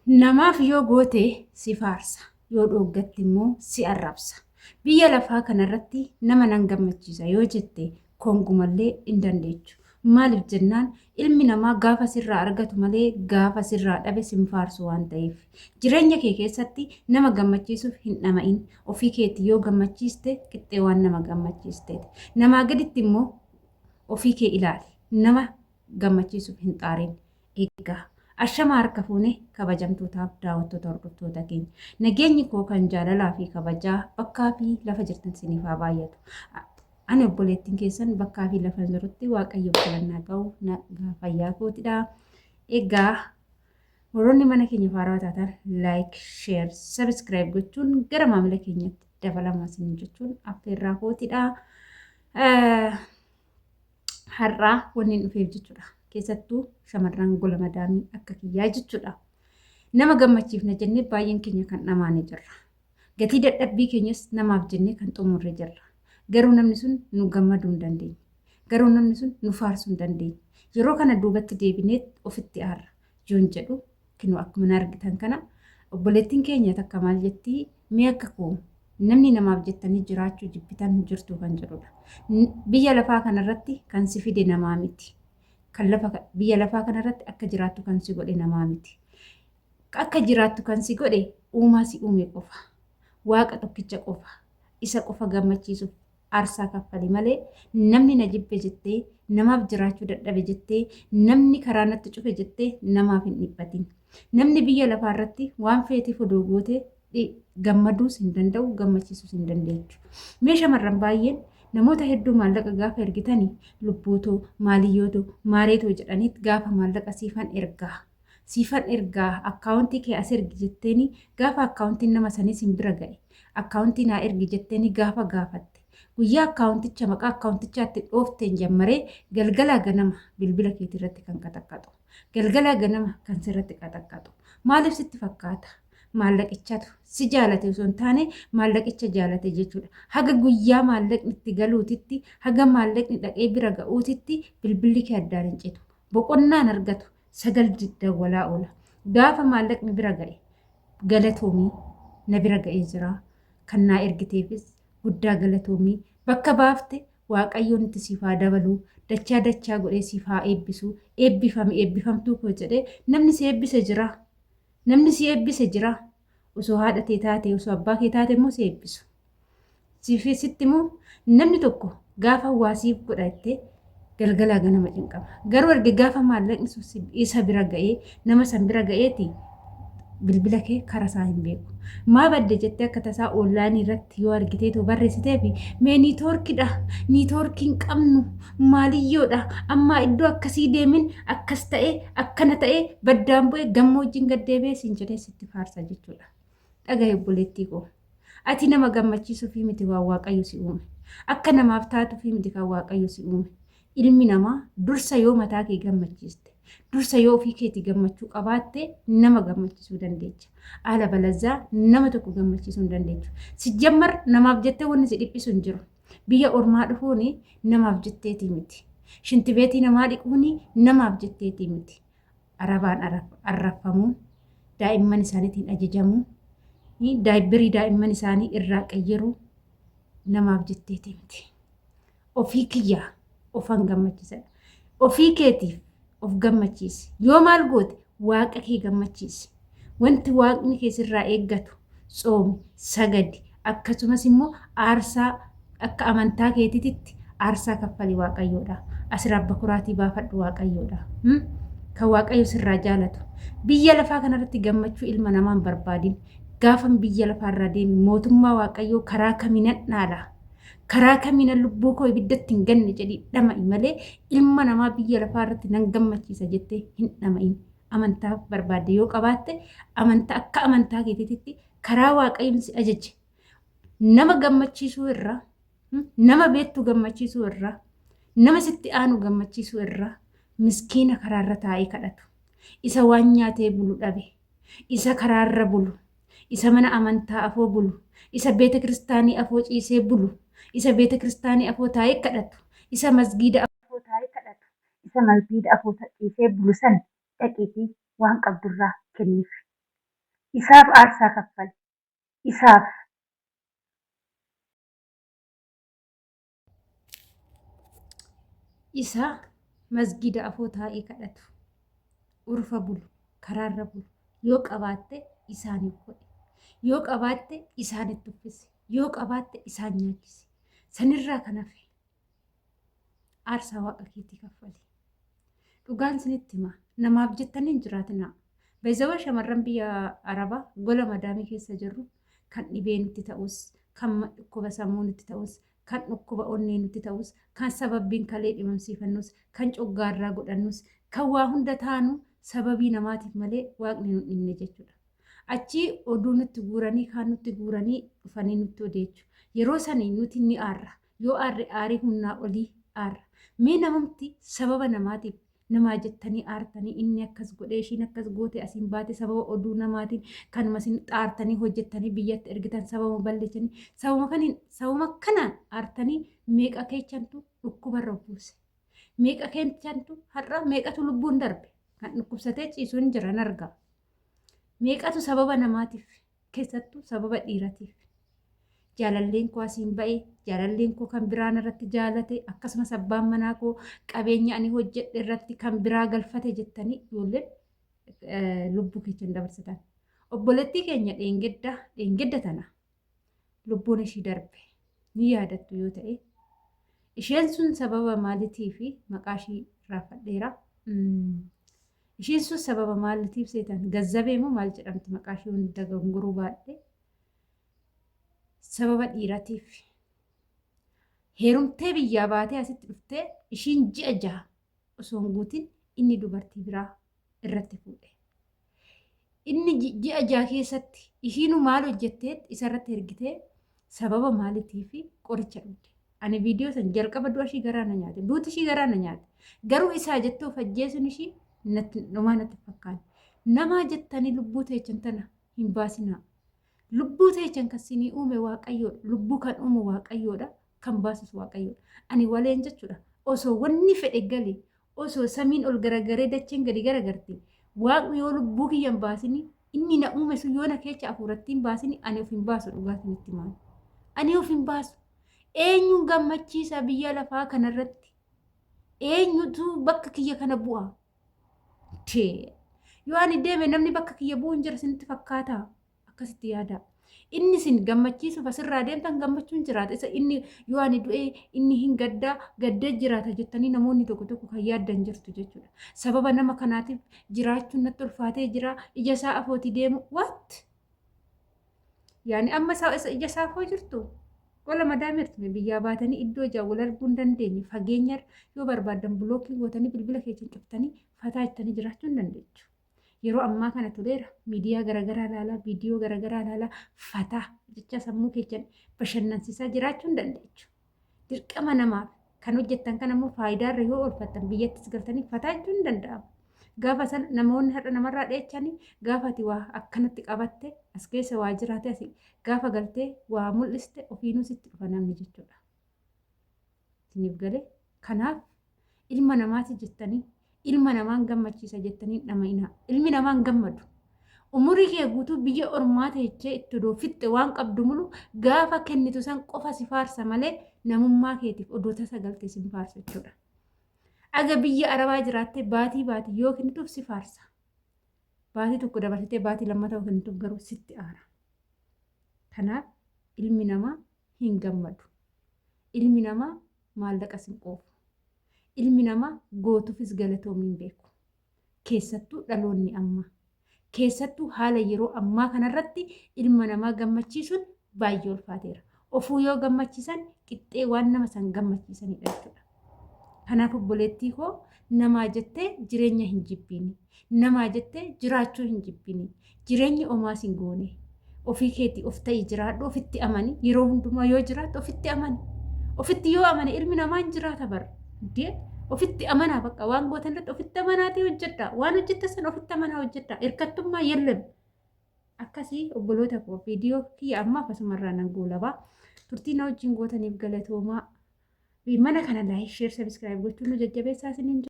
Namaaf yoo goote si faarsa, yoo dhooggatte immoo si arrabsa. Biyya lafaa kanarratti nama nan gammachiisa yoo jette kongumallee hin dandeechu. Maaliif jennaan ilmi namaa gaafa sirraa argatu malee gaafa sirraa dhabe sin faarsu waan ta'eef. Jireenya kee keessatti nama gammachiisuuf hin dhama'in. Ofii keetii yoo gammachiiste qixxee waan nama gammachiisteeti. Namaa gaditti immoo ofii kee ilaali. Nama gammachiisuuf hin xaarin. Egaa ashama harka fuune kabajamtootaaf daawwattoota hordoftoota keenya. Nageenyi koo kan jaalalaa fi kabajaa bakkaa fi lafa jirtan isiniif haa baay'atu. Ani obboleettiin keessan bakkaa fi lafa jirutti Waaqayyoof galannaa ga'u nagaa fayyaa kootidha. Egaa warroonni mana keenya faarawaa taatan like, share, subscribe gochuun gara maamila keenyatti dabalamaa isin jechuun affeerraa kootidha. Har'aa wanni hin dhufeef jechuudha. Keessattuu shamarran gola madaamii akka kiyyaa jechuudha. Nama gammachiifna jennee baay'een keenya kan dhamaane jirra. Gatii dadhabbii keenyas namaaf jennee kan xumurre jirra. Garuu namni sun nu gammaduu hin dandeenye. Garuu namni sun nu faarsuu hin dandeenye. Yeroo kana duubatti deebinee ofitti aarra. Yoon jedhu kinoo akkuma argitan kana obboleettiin keenya takka maal jettii mee akka koo namni namaaf jettanii jiraachuu jibbitan jirtu kan jedhudha. Biyya lafaa kanarratti kan si fide namaa miti. Kan lafa biyya lafaa kanarratti akka jiraattu kan si godhe namaa miti. Akka jiraattu kan si godhe uumaa si uume qofa. Waaqa tokkicha qofa. Isa qofa gammachiisuuf aarsaa kaffali malee namni na jibbe jettee namaaf jiraachuu dadhabe jettee namni karaa natti cufe jettee namaaf hin dhiphatin. Namni biyya lafaa irratti waan feetiif odoo goote gammaduus hin danda'u gammachiisuus hin dandeechu. Mee shamarran baay'een namoota hedduu maallaqa gaafa ergitani lubbuutoo maaliyyootoo maareetoo jedhaniit gaafa maallaqa siifan ergaa. Siifan ergaa akkaawuntii kee as ergi jetteeni gaafa akkaawuntiin nama sanii sin bira ga'e akkaawuntii naa ergi jetteeni gaafa gaafatte guyyaa akkaawunticha maqaa akkaawuntichaatti dhoofteen jammaree galgalaa ganama bilbila keetii irratti kan qaxaqqaxu galgalaa ganama kan sirratti qaxaqqaxu maaliif sitti fakkaata maallaqichatu si jaalate osoo hin taane maallaqicha jaalate jechuudha. Haga guyyaa maallaqni itti galuutitti haga maallaqni dhaqee bira ga'uutitti bilbilli kee addaan hin citu. Boqonnaan argatu sagal dawwalaa oola. Gaafa maallaqni bira ga'e galatoomii na bira ga'ee jira. Kan naa ergiteefis guddaa galatoomii bakka baafte Waaqayyoon itti siif haa dabalu dachaa dachaa godhee siif haa eebbisu eebbifami eebbifamtuu koo jedhee namni si eebbise jira. Namni si eebbise jira. Osoo haadha tee taate osoo abbaa kee taate immoo si eebbisu. Siif sitti immoo namni tokko gaafa waa siif godha jettee galgalaa ganama cinqama. Garuu erga gaafa maallaqni sun isa bira ga'ee nama san bira ga'eeti bilbila kee kara isaa hin beeku. Maa badde jettee akka tasaa oonlaayinii irratti yoo argitee too barreessiteefi mee niitoorkidha niitoorkii hin qabnu maaliyyoodha ammaa iddoo akkasii deemin akkas ta'ee akkana ta'ee baddaan bu'ee gammoojjiin gad deebi'ee siin jedhee sitti faarsa jechuudha. Dhagahi obboleettii koo. Ati nama gammachiisuufii miti waan Waaqayyo si uume. Akka namaaf taatuufii miti kan Waaqayyo si uume. Ilmi namaa dursa yoo mataa kee gammachiiste, dursa yoo ofii keetii gammachuu qabaatte nama gammachiisuu dandeecha. Ala balazzaa nama tokko gammachiisuu hin dandeechu. Sijjammar namaaf jettee wanni si dhiphisu hin jiru. Biyya ormaa dhufuun namaaf jetteetii miti. Shintibeetii namaa dhiquun namaaf jetteetii miti. Arabaan arrabfamuun, daa'imman isaaniitiin ajajamuun, daayibbirii daa'imman isaanii irraa qayyaruu namaaf jetteetii miti. Ofii kiyyaa ofan gammachiisadha. Ofii keetiif of gammachiisi. Yoo maal goote waaqa kee gammachiisi. Wanti waaqni kee sirraa eeggatu tsoomi, sagadi, akkasumas immoo aarsaa akka amantaa keetiititti aarsaa kaffali Waaqayyoodha. Asiraaf bakuraatii baafadhu Waaqayyoodha. Kan Waaqayyo sirraa jaalatu. Biyya lafaa kanarratti gammachuu ilma namaa hin barbaadin. Gaafan biyya lafaarraa deemi mootummaa Waaqayyoo karaa kamiinan dhaala? Karaa kamiinan lubbuu koo ibiddatti hin ganne jedhii dhama'i malee ilma namaa biyya lafaa irratti nan gammachiisa jettee hin dhama'in. Amantaa barbaadde yoo qabaatte amantaa akka amantaa keetiitti karaa Waaqayyoon si ajaje nama gammachiisuu irra nama beektu gammachiisuu irra nama sitti aanu gammachiisuu irra miskiina karaarra taa'ee kadhatu isa waan nyaatee bulu dhabe isa karaarra bulu isa mana amantaa afoo bulu isa beeta kiristaanii afoo ciisee bulu isa beeta kiristaanii afoo taa'ee kadhatu isa masgiida afoo taa'ee kadhatu isa masgiida afoo ciisee bulu san dhaqiitii waan qabdurraa kenniif. Isaaf aarsaa kaffali. Isaaf. Isa masgiida afoo taa'ee kadhatu, urfa bulu, karaarra bulu, yoo qabaatte isaaniif godhi. Yoo qabaatte isaanitti uffisi. Yoo qabaatte isaan nyaachisi. Sanirraa kan hafe aarsaa waaqa keetii kaffali. Dhugaan isinitti hima. Namaaf jettanii hin jiraatinaa. Bayzawaa shamarran biyya Arabaa gola madaamii keessa jirru kan dhibee nutti ta'us, kan dhukkuba sammuu nutti ta'us, kan dhukkuba onnee nutti ta'us, kan sababbiin kalee dhibamsiifannus, kan coggaarraa godhannus, kan waa hunda taanu sababii namaatiif malee waaqni nu dhimne jechuudha. Achii oduu nutti guuranii kaan nutti guuranii dhufanii nutti odeechu. Yeroo sani nuti ni aarra. Yoo aarre aarii humnaa olii aarra. Mee namumti sababa namaatiif namaa jettanii aartanii inni akkas godhee ishiin akkas goote asiin baate sababa oduu namaatiin kanuma isin xaartanii hojjettanii biyyatti ergitan sababa balleessanii sababa kaniin sababa kanaan aartanii meeqa keechantu dhukkubarra buuse. Meeqa keechantu har'a meeqatu lubbuun darbe kan dhukkubsatee ciisu hin jiran argaa. Meeqatu sababa namaatiif keessattuu sababa dhiiratiif. Jaalalleen koo asiin ba'e, jaalalleen koo kan biraan irratti jaalate, akkasumas abbaan manaa koo qabeenya ani hojjedhe irratti kan biraa galfate jettanii ijoolleen lubbuu keessan dabarsitan. Obboleettii keenya dheengadda dheengadda tana lubbuun ishii darbe ni yaadattu yoo ta'e isheen sun sababa maalitii fi maqaa ishii irraanfadheera. Ishiin sun sababa maalitiif seetan gazzabee moo maal jedhamti maqaa ishii hunda gongoruu baadhe sababa dhiiratiif heerumtee biyyaa baatee asitti dhuftee ishiin ji'a jaha osoo hin guutin inni dubartii biraa irratti fuudhe. Inni ji'a jaha keessatti ishiinuu maal hojjetteet isarratti ergitee sababa maalitii fi qoricha dhugde. Ani viidiyoo san jalqaba du'a ishii garaa na nyaate. Duuti ishii garaa na nyaate. Garuu isaa jettee of ajjeesuun ishii natti dhumaa natti fakkaate. Namaa jettanii lubbuu teechan tana hin baasinaa. Lubbuu teechan kan sinii uume waaqayyoodha. Lubbuu kan uumu waaqayyoodha. Kan baasus waaqayyoodha. Ani waleen jechuudha. Osoo wanni fedhe gale osoo samiin ol garagaree dacheen gadi garagarte waaqni yoo lubbuu kiyya hin baasini inni na uume sun yoo na keessa hafuuratti hin baasini ani of hin baasu dhugaa isinitti himaa. Ani of hin baasu. Eenyuun gammachiisa biyya lafaa kanarratti? Eenyutu bakka kiyya kana bu'a? Tee. Yoo ani deeme namni bakka kiyya bu'u hin jira isinitti fakkaataa? Akkasitti yaadaa. Inni isin gammachiisuuf asirraa deemtan gammachuun jiraata. Isa inni yoo ani du'ee inni hin gaddaa gaddee jiraata jettanii namoonni tokko tokko kan yaaddan jirtu jechuudha. Sababa nama kanaatiif jiraachuun natti ulfaatee jira. Ija isaa afooti deemu. What? Yaani amma isa ija isaa afoo jirtu? Gola madaamirtu biyyaa baatanii iddoo ijaan wal arguu hin dandeenye fageenyarra yoo barbaaddan bilookii gootanii bilbila keessan cuftanii fataa jettanii jiraachuu hin dandeechu. Yeroo ammaa kana toleera miidiyaa garaagaraa ilaalaa viidiyoo garaagaraa ilaalaa fataa jecha sammuu keessan bashannansiisaa jiraachuu hin dandeechu. Dirqama namaaf kan hojjettan kana immoo faayidaarra yoo oolfattan biyyattis galtanii fataa jechuun hin danda'amu. Gaafa sana namoonni har'a namarraa dheechanii gaafa ati waa akkanatti qabatte as keessa waa jiraate asii gaafa galtee waa mul'iste ofiinuu sitti dhufa namni jechuudha. Isiniif galee kanaaf ilma namaati jettanii ilma namaan gammachiisa jettanii dhama'inaa. Ilmi namaan gammadu. Umurii kee guutuu biyya ormaa teechee itti odoo fixxe waan qabdu mulu gaafa kennitu san qofa si faarsa malee namummaa keetiif odoo tasa galte si faarsa jechuudha. Aga biyya arabaa jiraattee baatii baatii yoo kennituuf si faarsa. Baatii tokko dabarsitee baatii lammataa yoo kennituuf garuu sitti aara. Kanaaf ilmi namaa hin gammadu. Ilmi namaa maallaqas hin quufu. Ilmi namaa gootuufis galatoomii hin beeku. Keessattuu dhaloonni ammaa. Keessattuu haala yeroo ammaa kanarratti ilma namaa gammachiisuun baay'ee ulfaateera. Ofuu yoo gammachiisan qixxee waan nama san gammachiisanidha jechuudha. Kanaaf obboleettii koo namaa jettee jireenya hin jibbiini. Namaa jettee jiraachuu hin jibbini. Jireenyi omaas hin goone. Ofii keetii of ta'i jiraadhu ofitti amani. Yeroo hundumaa yoo jiraattu ofitti amani. Ofitti yoo amane ilmi namaa hin jiraata bara. Dee ofitti amanaa bakka waan gootan irratti ofitti amanaatii hojjedha. Waan hojjette sana ofitti amanaa hojjedha. Hirkattummaa yellem. Akkasii obboloota koo viidiyoo kiyya ammaaf asumarraa nan goolabaa. Turtii na wajjin gootaniif galatoomaa. Mana kana like, share, subscribe gochuun nu jajjabeessaa isiniin jedha.